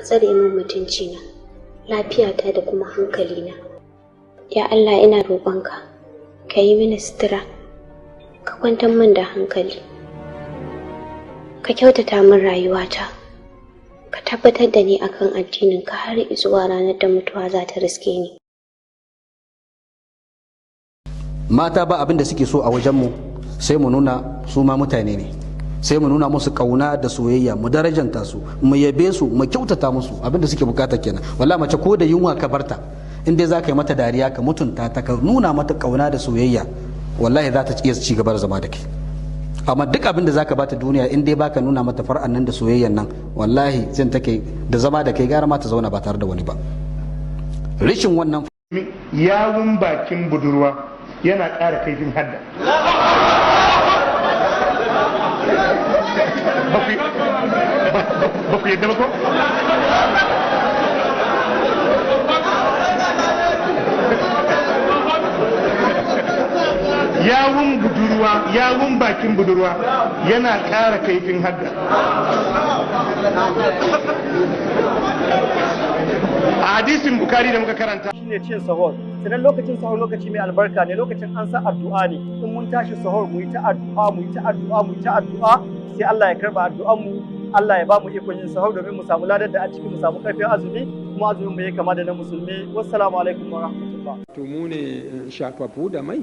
Tsare min mutuncina, lafiyata da kuma hankalina. Ya Allah, ina roƙonka ka yi mini sutura, ka kwantar min da hankali, ka kyautata min rayuwata, ka tabbatar da ni akan addininka har zuwa ranar da mutuwa za ta riske ni. Mata ba abin da suke so a wajenmu sai mu nuna su ma mutane ne, sai mu nuna musu kauna da soyayya, mu darajanta su, mu yabe su, mu kyautata musu. Abin da suke bukata kenan. Wallahi mace ko da yunwa ka barta, in dai za ka yi mata dariya, ka mutunta ta, ka nuna mata kauna da soyayya, wallahi za ta iya ci gaba da zama da kai. Amma duk abin da zaka bata duniya, in dai baka nuna mata far'an nan da soyayyan nan, wallahi zan take da zama da kai gara ma ta zauna ba tare da wani ba. Rishin wannan Yawun bakin budurwa yana ƙara kaifin hadda. Ba ku yadda ba ko? Yawun budurwa, yawun bakin budurwa yana ƙara kaifin hadda. A hadisin Bukari da muka karanta shine cin sahur. Sannan lokacin sahur lokaci mai albarka ne, lokacin an sa addu'a ne. In mun tashi sahur mu yi ta addu'a, mu yi ta addu'a, mu yi ta addu'a, sai Allah ya karba addu'an mu. Allah ya ba mu ikon yin sahur domin mu samu ladar da a ciki, mu samu karfin azumi, kuma azumin mu ya kama da na musulmi. Wassalamu alaikum wa rahmatullah. To mu ne shafafu da mai,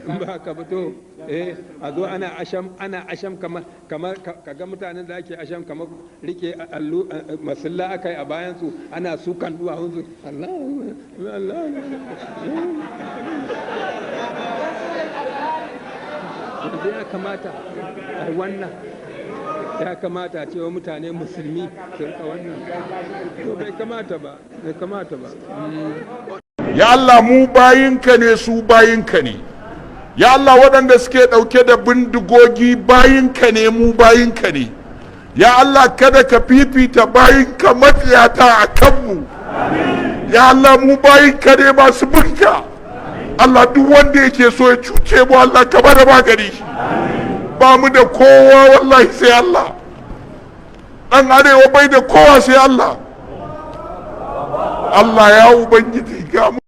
in ba haka ba to a zo ana asham, ana asham kamar kaga mutanen da ake asham kamar rike allu masalla akai a bayan su, ana sukan duwawun su. Allah Allah, yanzu ya kamata ai wannan, ya kamata a cewa mutane musulmi su rika wannan? To bai kamata ba, bai kamata ba. Ya Allah, mu bayinka ne, su bayinka ne. Ya Allah, waɗanda suke ɗauke da bindigogi bayinka ne, mu bayinka ne. Ya Allah, kada ka fifita bayinka matsiyata a kanmu. Ya Allah, mu bayinka ne masu binka. Allah, duk wanda yake so ya cuce mu, Allah ka bada magani. Ba mu da kowa wallahi sai Allah. Ɗan arewa bai da kowa sai Allah. Allah ya Ubangiji ga mu.